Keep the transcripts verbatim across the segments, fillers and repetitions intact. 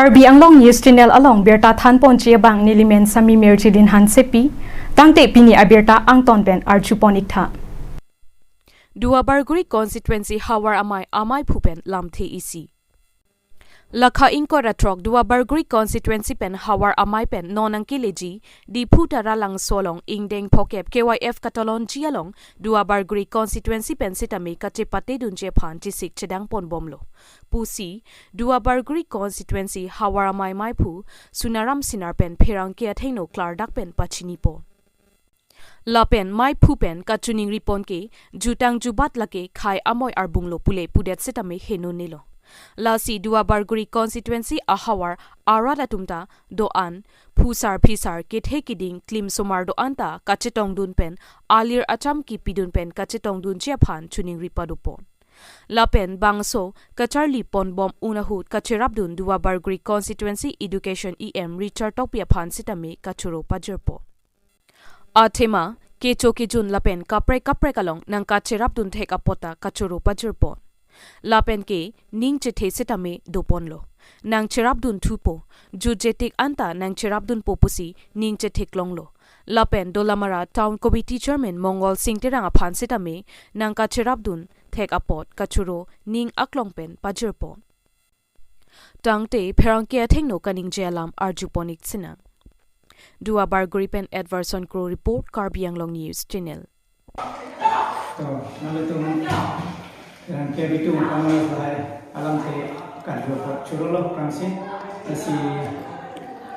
Karbi Anglong News Channel along birta thanponji abang nelimen Sami Mirjilin Hansepi, tangte pini abirta angton pen arjupon iktha. Duarbagori constituency Havar Amei, amei phu pen lamthe isi. Lakha ingkoi ra throk Duarbagori constituency pen Havar Amei pen non nangkeleji Diphu Taralangso along ingdeng phokep K Y F katalonji along Duarbagori constituency pen sitame kachepatedunji aphan chesik chedangponbomlo pusi Duarbagori constituency Havar Amei meiphu Sunaram Singnar pen pherangke athengno klardak pen pachinipo. Lapen meiphu pen kachiningripon ke jutang jubat lake khei amoi arbunglo pule pudet sitame henonelo. Lasi Duarbagori constituency ahavar arat atum ta do-an, phusar phisar, kethe keding, klim somar do-an ta kachetongdun pen, alir acham kipidun pen kachetongdunji aphan chiningri padopon. Lapen bangso kacharliponbom un ahut kacherapdun Duarbagori constituency Education E M Richard Tokbi aphan sitame kachoro pajirpo. Athema kecho kejun lapen kaprek kaprek along nangkacherapdun thek apot ta kachoro pajirpon. Lapen ke ning chethe sitame doponlo. Nangcherapdun thupo, jutje tik anta nangcherapdunpo pusi ning chetheklonglo. Lapen Dolamara Town Committee Chairman Mongol Sing Terang aphan sitame nangkacherapdun thek apot kachoro ning aklong pen pajirpon. Tangte pherangke athengno kaningje alam arjupon ik sinang. Duarbagori pen Edwardson Kro report, Karbi Anglong News Channel. To, nanglitum pherangke abitung kamal lahai alamthe karjupon chorolo kangsi. Lasi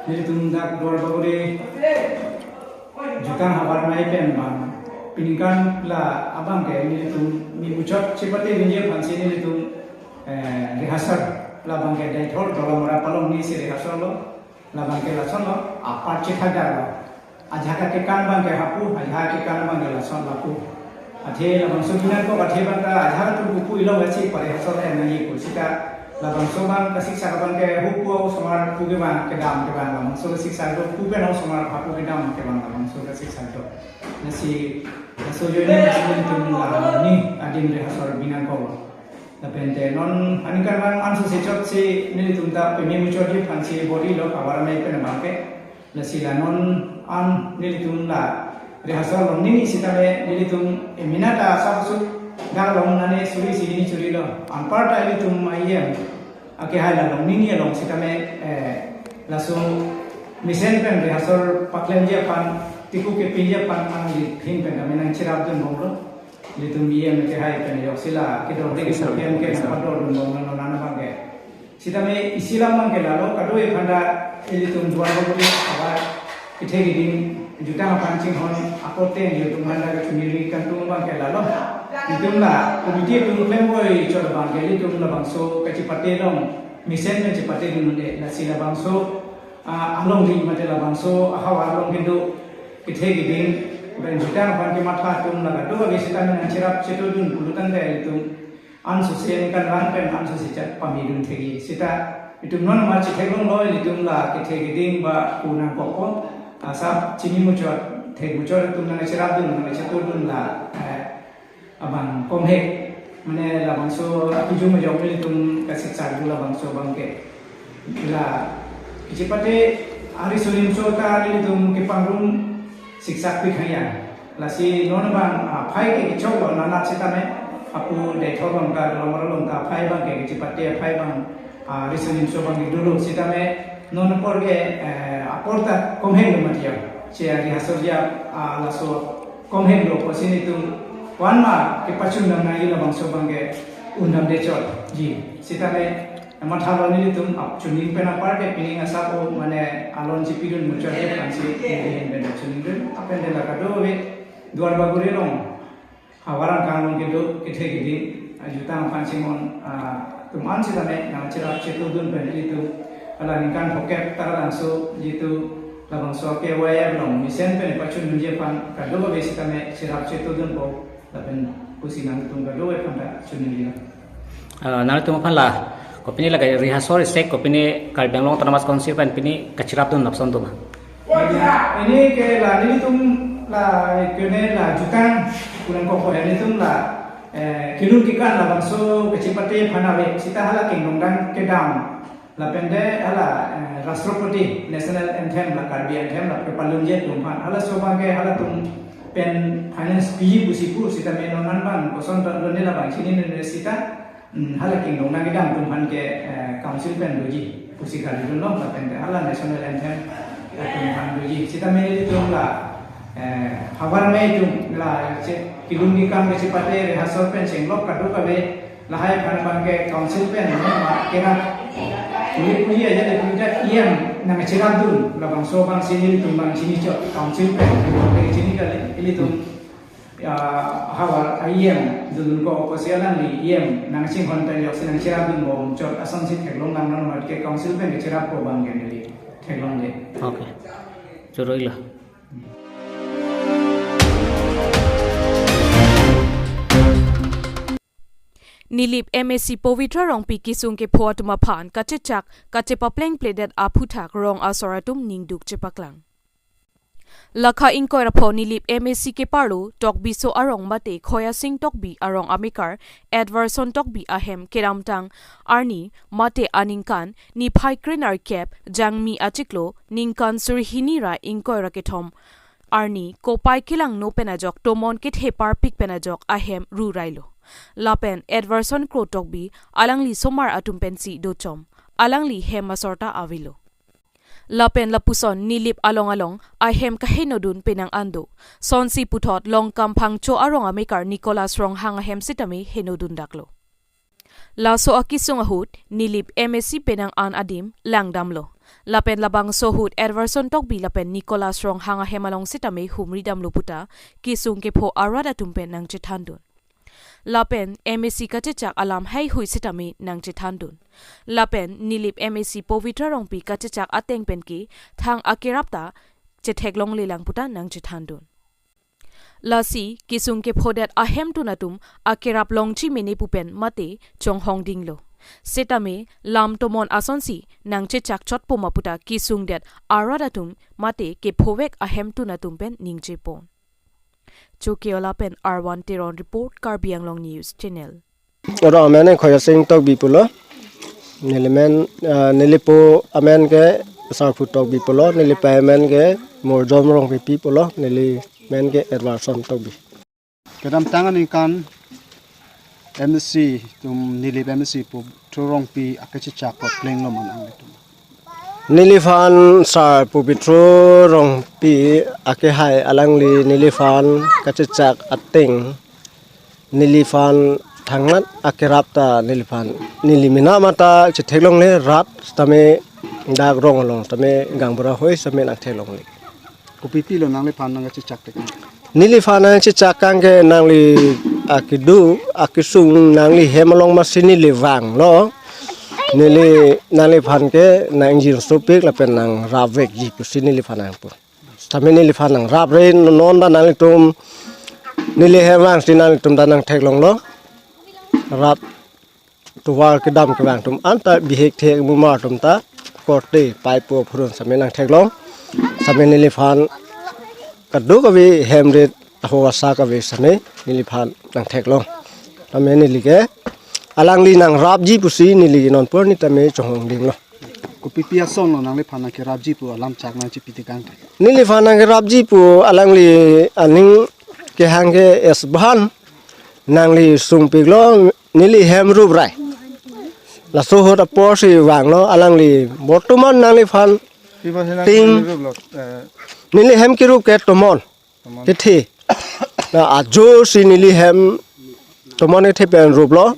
nelitum dak Duarbagori jutang Havar Amei pen bang peningkan la abang ke nelitum memuchot chepatedunji aphansi nelitum, eh, rehearsal labang ke Deithor Dolamara Palong ni si rehearsal lo, labang ke lasonlo, apar chethakdaklo. Ajahak akekan abang ke hapu, ajahak akekan abang ke lason lapu. Athe labangso binangkok athe abang ta ajahak atum pupu ilong lasi pa rehearsal en nangji pu. Sita labangso abang kasiksak abang ke hupu osomar pu kevang kedam kevang labangso kasiksak do pu pen osomar hapu kedam kevang labangso kasiksak do. Lasi laso ajoine lasi nelitum la ni adim rehearsal binangkok. Lapen te non aningkan vang anso si chotsi nelitum ta pememuchotji aphansi borilo Havar Amei pen abang ke. Lasi la non an nelitum la rehearsal longni sitame nelitum emena ta asap asuk dak long nane suri si hini chorilo. Anparta nelitum E M akehai la longni along sitame, eh, laso mesen pen rehearsal paklemji aphan tiku kepinji aphan nangli hin pen kami nangcherapdunbomlo. Nelitum E M akehai pen ajoksi la kedor dek Officer, P M ke officer. Nangpadordunbomlo non an abang ke. Sitame isi alam abang ke lalo, kado-e aphanta ilitum Duarbagori ahavar kethe keding jutang aphan chinghon akorte ilitum aphanta kachiningri kangtung abang ke lalo. Ilitum la committee atum klemboi chot abang ke ilitum labangso kachepate along mesen pen chepatedunde lasi labangso, ah, alongri mate labangso ahavar along kedo kethe keding pen jutang aphan kematha atum la kado-kave sitame nangcherap chetodun pulotangte ilitum anso si aningkan vang pen anso si chat pamidun thekji. Sita itum non ma chetheklonglo ilitum la kethe keding ba pu nangkokpo. Asap chinimuchot, thekmuchot atum nangcherapdun, nangchetodun la, eh, abang komhek. Mane labangso apijum ajok ilitum kasiksakdun labangso abang ke. La kachepate ariso nimso ta ilitum kepangrum siksak pikhaya. Lasi non abang, ah, aphai ke kechoklo nanat sitame apu Deithor along ta Dolamara along ta aphai abang ke kachepate aphai abang, ah, ariso nimso abang ke dolo sitame non apor ke, eh, apor ta komhek lo mati ya. Che ari hasor ya, ah, laso komhek lo pusi nelitum wan ma kepachun dam nangji labangso abang ke undamde chotji. Sitame mathalo nelitum ap chuning pen apar ke pining asap o mane alon chipidun muchot ke aphansi nelihin pen chuning dun apen de la kado-kave Duarbagori along havar angkang along kedo kethe keding, ah, jutang aphan chinghon, ah, atum an sitame nangcherap chetodun pen ilitum hala ningkan phokep Taralangso jitu labangso K Y F along mesen pen pachundunji aphan kado-kave sitame cherap chetodunpo lapen pusi nangtum kado-kave aphanta chiningri. Ah, nangtum aphan la kopine la rehearsal sek kopine Karbi Anglong Autonomous Council pen pine kacherapdun lapuson atum? Ini ke la nelitum la kene la jutang pu nangkokpo, nelitum la, eh, kelun kekan labangso kachepate aphan ave sita hala kengdongdang kedam Lapen te hala, eh, Rashtrapati National Anthem la Karbi Anthem la kepalunji atum aphan, halaso abang ke halatum pen finance piji pusi pu, sitame non an abang koson tondunde labang chininedun sita, hmm, hala kingdong nangkedam atum aphan ke, eh, council pen doji pusi kali dun long, lapen te hala National Anthem atum aphan doji. Sitame ilitum la, eh, havar amei atum la che kelun kekam kachepate rehearsal pen chenglok kadokave lahai aphan abang ke council pen, no, ma kerap puli puli aja le puli ta E M nangcherapdun, labangso abang si nelitum abang chinichot council pen, chini kali ilitum, ya, havar E M dun ko kosi alangli E M nangchinghon pen joksi nangcherapdun bom chot asonsi theklong lang non mat ke council pen kecherappo abang ke neli theklongde. Okay. Choro ilo. Nilip M A C Pavitra Rongpi kesung kepho atum aphan kachechak kachepaplengpledet aphuthak rong asor atum ningduk chepaklang. Lakha ingkoi ra pho Nilip M A C keparlo Tokbiso arong mate Khoyasing Tokbi arong amekar Edwardson Tokbi ahem kedamtang arni mate aningkan niphai krenerkep Jangmi achiklo ningkan suri hini ra ingkoi ra kethom arni kopai kelangno pen ajok tomon kethe parpik pen ajok ahem rurailo. Lapen Edwardson Kro Tokbi alangli somar atum pensi dochom. Alangli hem asor ta avelo. Lapen lapuson Nilip along along ahem kahenodun penang an do. Sonsi puthot Longkam Phangcho arong amekar Nicholas Ronghang ahem sitame henodundaklo. Laso akesung ahut Nilip M A C penang an adim langdamlo. Lapen labangso ahut Edwardson Tokbi lapen Nicholas Ronghang ahem along sitame humridamlo puta kesung kepho arat atum pen nangchethandun. Lapen M A C kachechak alam heihui sitame nangchethandun. Lapen Nilip M A C Pavitra Rongpi kachechak ateng pen ke thang akerap ta chetheklonglelang puta nangchethandun. Lasi kesung kephodet ahemtun atum akerap longji mene pu pen mate chonghongdinglo. Setame lam tomon asonsi nangchechak chotpo ma puta kesungdet arat atum mate kephovek ahemtun atum pen ningjepon. Chokiola pen R one Teron report, Karbi Anglong News Channel. Oro amen Khoyasing Tokbi pulo. Neli men, ah, neli po amen ke Sarphu Tokbi pulo. Neli pa amen ke Morjom Rongpipi pulo. Neli men ke Edwardson Tokbi. Kedamtang aningkan M A C atum Nilip M A C Pavitra Rongpi akechechak paplenglo ma nanglitum? Neliphan Sar Pavitra Rongpi akehai alangli neliphan kachechak ateng neliphan thangnat akerap ta neliphan neli mena mata chetheklongle rat tame dak rong along tame gaonbura hoi tame nangtheklongle. Kopipilo nangliphan nangchechak tekang? Neliphan nangchechak kang ke nangli akedo akesung nangli hem along masi neli vanglo. Neli nangliphan ke nangjinso pik lapen nangrapvekji pusi neliphan nangpu. Tame neliphan nangrapre non ta nanglitum neli hem vangsi nanglitum ta nangtheklonglo. Rap tovar kedam kevang atum anta bihek thek mumar atum ta korte paipo phurun tame nangtheklong. Tame neliphan kadokave hem rit taho asa kave tame neliphan nangtheklong. Tame neli ke alangli nangrapji pusi neli non purni tame chonghongdinglo. Kopipi asonlo nangliphan nangkerapji pu alam chak nangchipi tekang ke? Neliphan nangkerapji pu alangli aning kehang ke esbhan nangli sungpiklo neli hem ruprai. Laso ahut aporsi vanglo alangli bortoman nangliphan ting neli hem kerup ke tomon kethe. Na ajo si neli hem tomon kethe pen ruplo.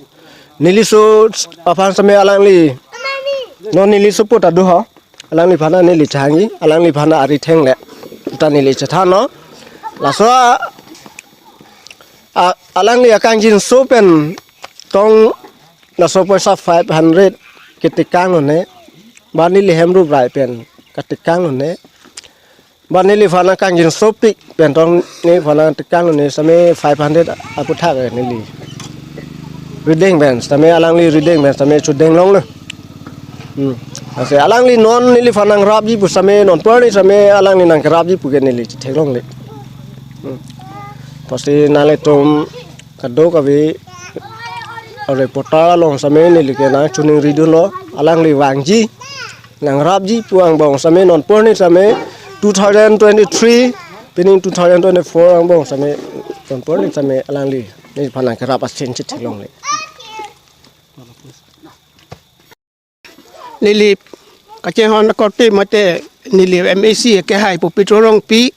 Neli so aphan tame alangli non neli sopo ta do ho. Alangliphan neli chehangji, alangliphan ari thengle ta neli chethanlo. Laso a, a, alangli akangjinso pen tong laso poisa five hundred ketekang lone. Ba neli hem ruprai pen ketekang lone. Ba neliphan nangkangjinso pik pen tong neliphan nangtekang lone tame five hundred aphuthak neli rideng pen tame alangli rideng pen tame chudeng longlo. Hmm. Ase alangli non neliphan nangrapji pu tame non purni tame alangli nangkerapji pu ke neli chetheklongle. Hmm. Pasti nanglitum kadokave reporter along sitame neli ke nangchiningri dunlo, alangli vangji, nangrapji pu angbong sitame non porni sitame two thousand twenty-three, pining two thousand twenty-four angbong sitame non porni sitame alangli neliphan nangkerap asin si theklongle. Neli kachinghon korte mate neli M A C kehai Pabitra Rongpi,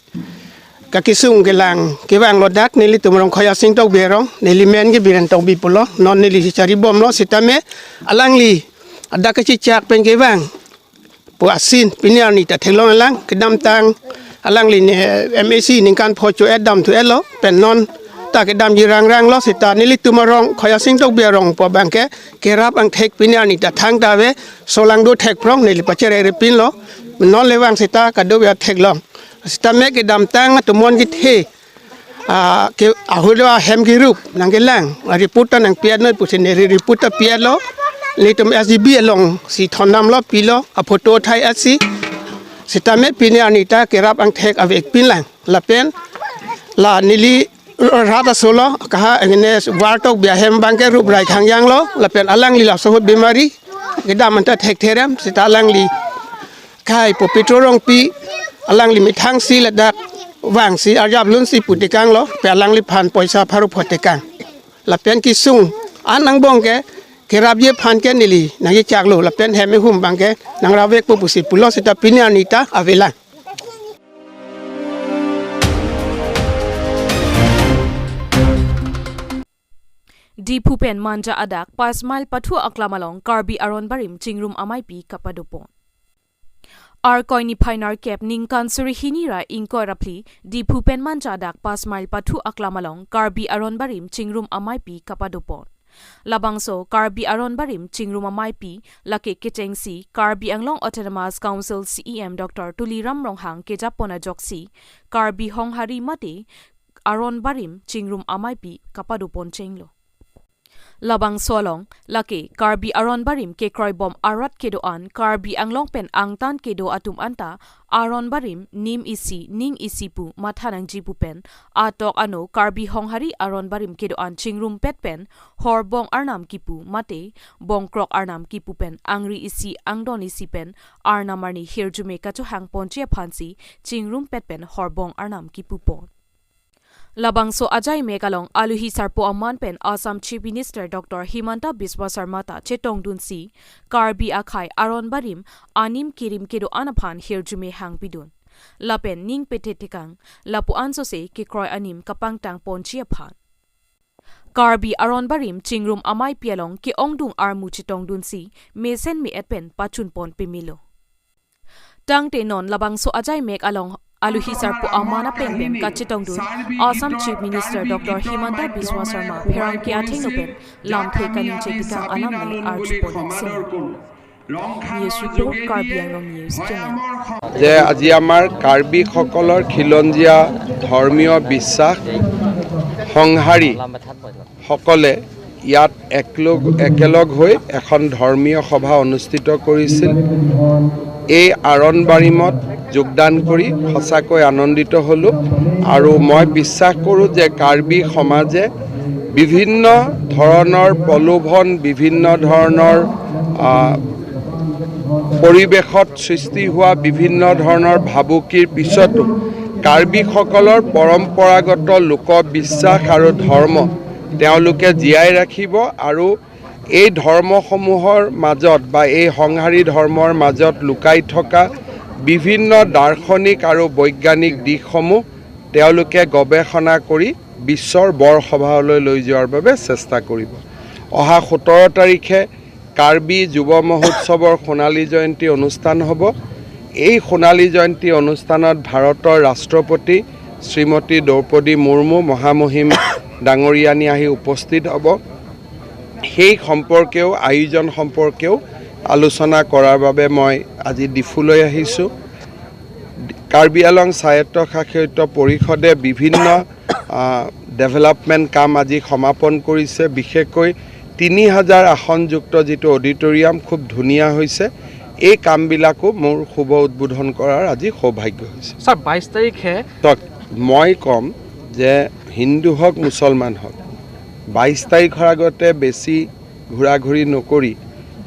kakesung kelang kevang lo dak nelitum Rongkhoi Asing Tokbi arong, neli men ke Biren Tokbi pulo, non neli si charibomlo sitame alangli adak kachechak pen kevang pu asin pini arni ta theklonglelang. Kedamtang alangli ne M A C ningkan pho cho-et damthu-etlo, pen non ta kedamji rangranglo sita nelitum arong Khoi Asing Tokbi arong pu abang ke kerap angthek pini arni ta thangta ave, solang do thekprong, neli pachere repinlo, non le vang sita kadokave theklong. Sitame kedamtang atum non kethe, ah, ke ahut ahem kerup nangkelang, ah, report ta nangpi-etnon pusi neli report ta pi-etlo, nelitum S G B along si thondamlo, pilo, aphoto thai-et si, sitame pini arni ta kerap angthek avepinlang. Lapen la neli rat asolo kaha engine Wartok bi ahem abang ke rup rai khangjanglo, lapen alangli laso ahut bimari kedam anta thektherem sita alangli kehai Pabitra Rongpi, alangli methang si ladak vang si arjap lun si pu tekanglo, pe alangliphan poisa pharo pho tekang. Lapen kesung an angbong ke kerapji aphan ke neli nangkechaklo, lapen hem ehum abang ke nangrap vekpo pusi pulo sita pini arni ta avelang. Diphu pen Manja adak pas mile pathu aklam along Karbi Aron Barim Chingrum Ameipi kapadopon. Arkoi niphai nerkep ningkan suri hini ra ingkoi ra phli Diphu pen Manja adak pas mile pathu aklam along Karbi Aron Barim Chingrum Ameipi kapadopon. Labangso Karbi Aron Barim Chingrum Ameipi lake kechengsi Karbi Anglong Autonomous Council C E M Doctor Tuliram Ronghang kejapon ajoksi Karbi Honghari mate Aron Barim Chingrum Ameipi kapadopon chenglo. Labangso along lake Karbi Aron Barim kekroibom arat kedo-an Karbi Anglong pen angtan kedo atum anta Aron Barim nim isi ning isi pu matha nangji pu pen atok ano Karbi Honghari Aron Barim kedo-an chingrumpet pen horbong arnam kipu mate bongkrok arnam kipu pen angri isi angdon isi pen arnam arni hirjume kachohang ponji aphansi chingrumpet pen horbong arnam kipupon. Labangso ajaimek along aluhi sarpo aman pen Assam Chief Minister Doctor Himanta Biswa Sarma ta chetongdunsi Karbi akhei Aron Barim anim kirim kedo-an aphan hirjume hangpidun. Lapen ning pethe tekang, lapu ansose kekroi anim kapangtang ponji aphan. Karbi Aron Barim Chingrum Ameipi along ke-ongdung armu chetongdunsi mesen me-et pen pachunpon pemelo. Tangte non labangso ajaimek along aluhi sarpo aman apeng pen kachetongdun Assam Chief Minister Doctor Himanta Biswa Sarma pherangke athengno pen lamthe kaningje tekang alam le arjupon sini. News report, Karbi Anglong News Channel. যে আজি আমাৰ কাৰ্বিসকলৰ খিলঞ্জীয়া ধৰ্মীয় বিশ্বাস সংহাৰী সকলে ইয়াত একলগ একেলগ হৈ এখন ধৰ্মীয় সভা অনুষ্ঠিত কৰিছিল। এই আৰণ বাৰিমত যোগদান কৰি সঁচাকৈ আনন্দিত হ'লোঁ আৰু মই বিশ্বাস কৰোঁ যে কাৰ্বি সমাজে বিভিন্ন ধৰণৰ প্ৰলোভন, বিভিন্ন ধৰণৰ, আ, পৰিৱেশত সৃষ্টি হোৱা বিভিন্ন ধৰণৰ ভাবুকিৰ পিছতো কাৰ্বিসকলৰ পৰম্পৰাগত লোকবিশ্বাস আৰু ধৰ্ম তেওঁলোকে জীয়াই ৰাখিব আৰু এই ধৰ্মসমূহৰ মাজত বা এই সংহাৰী ধৰ্মৰ মাজত লুকাই থকা বিভিন্ন দাৰ্শনিক আৰু বৈজ্ঞানিক দিশসমূহ তেওঁলোকে গৱেষণা কৰি বিশ্বৰ বৰসভালৈ লৈ যোৱাৰ বাবে চেষ্টা কৰিব। অহা সোতৰ তাৰিখে কাৰ্বি যুৱ মহোৎসৱৰ সোণালী জয়ন্তী অনুষ্ঠান হ'ব। এই সোণালী জয়ন্তী অনুষ্ঠানত ভাৰতৰ ৰাষ্ট্ৰপতি শ্ৰীমতী দ্ৰৌপদী মুৰ্মু মহামহিম ডাঙৰীয়ানী আহি উপস্থিত হ'ব। সেই সম্পৰ্কেও, আয়োজন সম্পৰ্কেও আলোচনা কৰাৰ বাবে মই আজি ডিফুলৈ আহিছোঁ। কাৰ্বি আংলং স্বায়ত্তশাসিত পৰিষদে বিভিন্ন, আ, ডেভেলপমেণ্ট কাম আজি সমাপন কৰিছে। বিশেষকৈ তিনি হাজাৰ আসনযুক্ত যিটো অডিটৰিয়াম খুব ধুনীয়া হৈছে, এই কামবিলাকো মোৰ শুভ উদ্বোধন কৰাৰ আজি সৌভাগ্য হৈছে। ছাৰ, বাইছ তাৰিখে চাওক, মই ক'ম যে হিন্দু হওক, মুছলমান হওক, বাইছ তাৰিখৰ আগতে বেছি ঘূৰা ঘূৰি নকৰি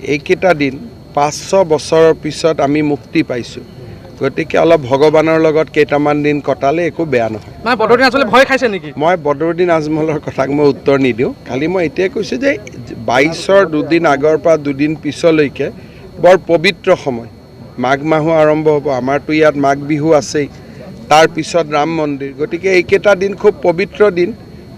এইকেইটা দিন পাঁচশ বছৰৰ পিছত আমি মুক্তি পাইছোঁ। গতিকে অলপ ভগৱানৰ লগত কেইটামান দিন কটালে একো বেয়া নহয়। মানে বদৰুদ্দিন আজমলে ভয় খাইছে নেকি? মই বদৰুদ্দিন আজমলৰ কথাক মই উত্তৰ নিদিওঁ। খালি মই এতিয়াই কৈছোঁ যে বাইছৰ দুদিন আগৰ পৰা দুদিন পিছলৈকে বৰ পবিত্ৰ সময়। মাঘ মাহো আৰম্ভ হ'ব। আমাৰতো ইয়াত মাঘ বিহু আছেই, তাৰ পিছত ৰাম মন্দিৰ। গতিকে এইকেইটা দিন খুব পবিত্ৰ দিন।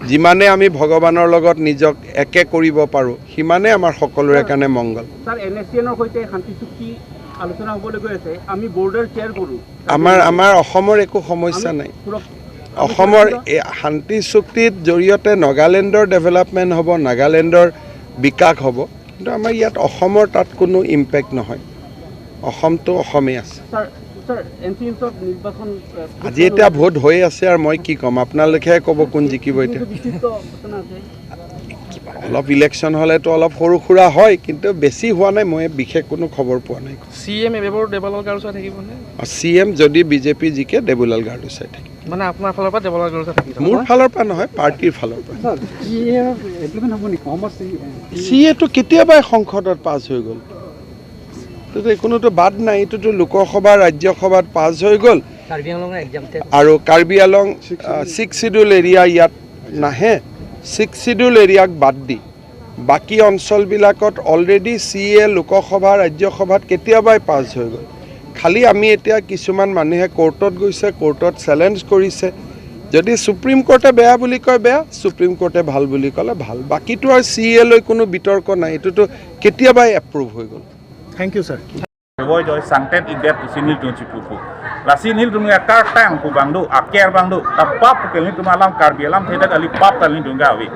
যিমানে আমি ভগৱানৰ লগত নিজক একে কৰিব পাৰোঁ, সিমানে আমাৰ সকলোৰে কাৰণে মংগল। ছাৰ, এন এছ চি এনৰ সৈতে শান্তি চুক্তি আলোচনা হ'বলৈ গৈ আছে। আমি বৰ্ডাৰ শ্বেয়াৰ কৰোঁ। আমাৰ আমাৰ অসমৰ একো সমস্যা আমি নাই। সুৰক্ষা- অসমৰ এই শান্তি চুক্তিৰ জৰিয়তে নাগালেণ্ডৰ ডেভেলপমেণ্ট হ'ব, নাগালেণ্ডৰ বিকাশ হ'ব, কিন্তু আমাৰ ইয়াত অসমৰ তাত কোনো ইম্পেক্ট নহয়। অসমটো অসমেই আছে। ছাৰ, ছাৰ, এন চি এছত নিৰ্বাচন, এ, আজি এতিয়া ভোট হৈ আছে আৰু মই কি ক'ম, আপোনালোকেহে ক'ব কোন জিকিব এতিয়া। কিন্তু বিস্তৃত আলোচনা আছে। অলপ ইলেকশ্যন হ'লেতো অলপ সৰু সুৰা হয়, কিন্তু বেছি হোৱা নাই। মই বিশেষ কোনো খবৰ পোৱা নাই। চি এম এইবাৰ দেৱালাল গাৰোচা থাকিব নে? চি এম যদি বি জে পি জিকে, দেৱালাল গাৰোচাই থাকিব। মানে আপোনাৰ ফালৰ পৰা দেৱালাল গাৰোচা থাকিব? মোৰ ফালৰ পৰা নহয়, পাৰ্টিৰ ফালৰ পৰা। ছাৰ, চি এ ইমপ্লিমেণ্ট হ'ব নেকি? অসমৰ চি এ চি এটো কেতিয়াবাই সংসদত পাছ হৈ গ'ল। এইটোতো কোনোতো বাদ নাই। এইটোতো লোকসভা, ৰাজ্যসভাত পাছ হৈ গ'ল। কাৰ্বি আংলঙৰ এক্সাম আৰু কাৰ্বি আংলং ছিক্স শ্বিডিউল এৰিয়া ইয়াত নাহে। ছিক্স শ্বিডিউল এৰিয়াক বাদ দি বাকী অঞ্চলবিলাকত অলৰেডি চি এ লোকসভা, ৰাজ্যসভাত কেতিয়াবাই পাছ হৈ গ'ল। খালি আমি এতিয়া কিছুমান মানুহে কোৰ্টত গৈছে, কোৰ্টত চেলেঞ্জ কৰিছে। যদি ছুপ্ৰিম কোৰ্টে বেয়া বুলি কয় বেয়া, ছুপ্ৰিম কোৰ্টে ভাল বুলি ক'লে ভাল। বাকীটো আৰু চি এ লৈ কোনো বিতৰ্ক নাই, এইটোতো কেতিয়াবাই এপ্ৰুভ হৈ গ'ল। Thank you sir. Voi joi sangtet idet pusi nelitum chipupu. Lasi nelitum ya kartang pu bang do, aker bang do, ta pap pu ke nelitum alam Karbi alamthe ta kali pap ta nelitum gawi.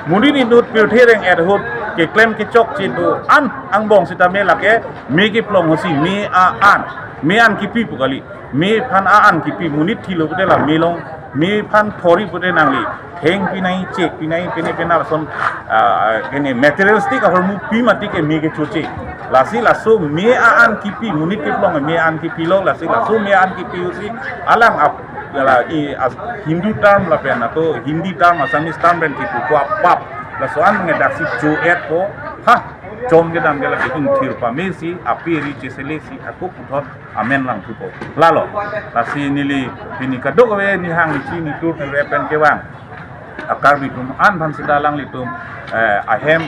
Monit inut pirthe reng-et ahut keklem kechokche do-an angbong sitame lake me keplong hosi me a-an. Me an kipi pu kali. Me phan a-an kipi, monit thilo pute la me long, me phan thori pute nangli. Theng pinai, chek pinai, pene pena lason, ah, kene materialistic ahormu pi mati ke me kechoche. Lasi laso me a-an kipi, monit keplong me a-an kipilo, lasi laso me a-an kipi hosi alang ap, ala i as Hindu term lapen ato Hindi term, Assamese term pen kipu ko pap. Laso an nge daksi cho-et ko, ha, chom kedam ke lake ingthir pamesi, api ri chesele si, ako puthot amen langthupo. Lalo, lasi neli pini kadokave nihang nichi nitur nire pen kevang. A Karbi atum an aphan seta alanglitum, eh, ahem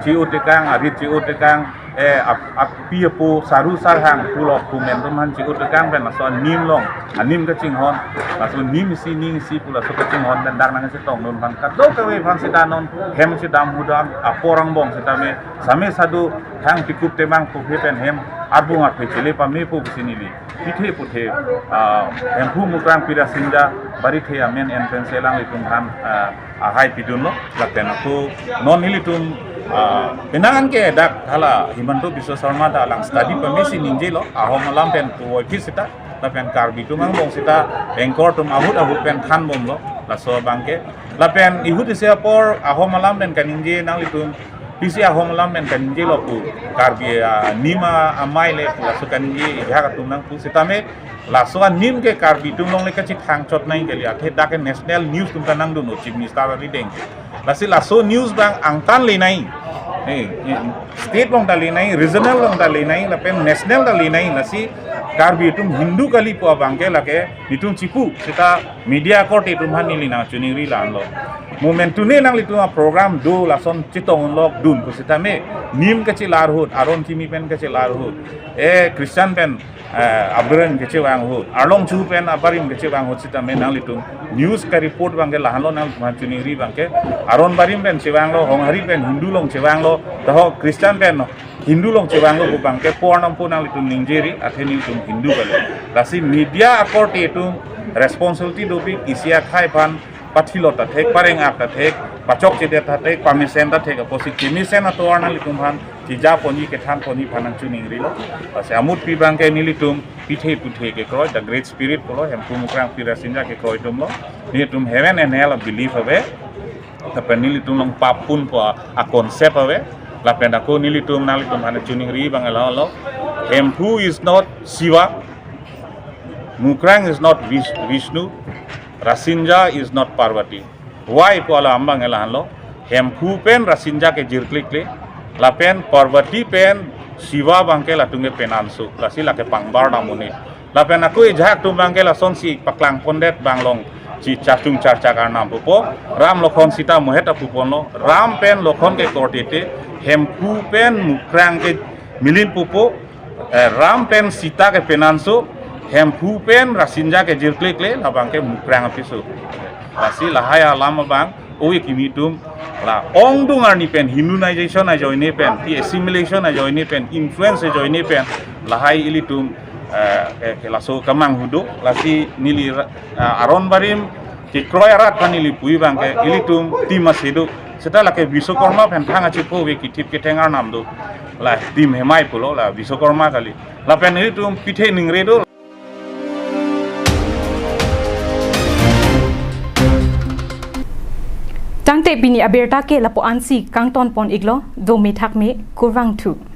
chi-o tekang, arit chi-o tekang, eh, ap-, api apo saru sarhang pulo pumen atum aphan chi-o tekang pen laso anim long, anim kachinghon, laso nim isi ning isi pu laso kachinghon pen dak nangchetong dun aphan kadokave aphan seta non hem chedam hudam apor angbong seta me same sadu hang tikup temang puphe pen hem arbung arphe chele pamepo pusi neli pithe puthe, ah, Hemphu Mukrang Pirasinja barithe amen en pen si alanglitum aphan, ah, ahai pidunlo. Lapen ako non nelitum, ah, penang an ke dak hala Himanta Biswa Sarma ta alang study pamesi ningjelo, Ahom alam pen puvoiphit seta, lapen Karbi atum angbong seta anchor atum ahut ahut pen thanbomlo, laso abangke. Lapen ihut isi apor Ahom alam pen kaningje nanglitum, pisi Ahom alam pen kaningjelo pu, Karbi, ah, nim amei le pu laso kaningje ijak atum nangpu sitame, laso anim ke Karbi atum along le kachethang chot nai kali, athe dak ke national news atum ta nangdunlo Chief Minister arideng ke. Lasi laso news abang angtan le nai. Eh, eh, state along ta le nai, regional along ta le nai, lapen national ta le nai, lasi Karbi atum Hindu kali pu abangke lake nelitum chipu seta media akorte atum aphan neli nangchiningri la-anlo. Mo mentune nanglitum aprogram do lason chetong lok dun pu sitame, nim kachelar ahut, aron kimi pen kachelar ahut, eh, Christian pen, eh, abarim kachevang ahut, arlong chu pen abarim kachevang ahut sitame nanglitum news kareport abangke la-anlo, nangphan chiningri abangke, aron barim pen chevanglo, Honghari pen Hindu along chevanglo, taho Christian pen Hindu along chevanglo pu abangke por nampo nanglitum ningjeri, athe nelitum Hindu kali. Lasi media akorte atum responsibility dopik, isi akhei aphan pathilot ta thek, pareng-ak ta thek, pachokchedet ta thek, pamesen ta thek, apotsi kemesen atovar nanglitum aphan keja ponji kethan ponji aphan nangchiningrilo. Lasi amutpi abangke nelitum pithe puthe kekroi, the great spirit pulo, Hemphu Mukrang Pirasinja kekroi atumlo. Nelitum heaven and hell belief ave. Lapen nelitum along pap pun pu a-concept ave. Lapen ako nelitum nanglitum aphan chiningri abang la-anlo. Hemphu is not Shiva. Mukrang is not Vis-, Vishnu. Rasinja is not Parvati. Why pu alam abang la-anlo. Hemphu pen Rasinja ke jirklikle. Lapen Parvati pen Shiva abangke latum ke penanso, lasi lake pangbar dam un-e. Lapen ako ejahak atum abangke lasonsi paklang pondet bang along chi chachung charcha karnam pupo, Ram Lokhon Sita mohet apuponlo, Ram pen Lokhon ke korte te, Hemphu pen Mukrang ke milin pupo, eh, Ram pen Sita ke penanso, Hemphu pen Rasinja ke jirklekle, labangke Mukrang apiso. Lasi lahai alam abang, ove kimi atum, la ongdung arni pen Hinduization ajoine pen, ti assimilation ajoine pen, influence ajoine pen, lahai ilitum, eh, ke, ke laso kemang hudo, lasi neli ra-, ah, aron barim, kekroi arat aphan neli pu abangke, ilitum tim ase do, seta lake Vishwakarma pen thang achipo ove kithip ketheng arnam do, la tim hemai pulo, la Vishwakarma kali. Lapen ilitum pithe ningre do. Tangte pini abirta ke lapu-ansi kangton pon iklo, dome thakme, kurvangthu.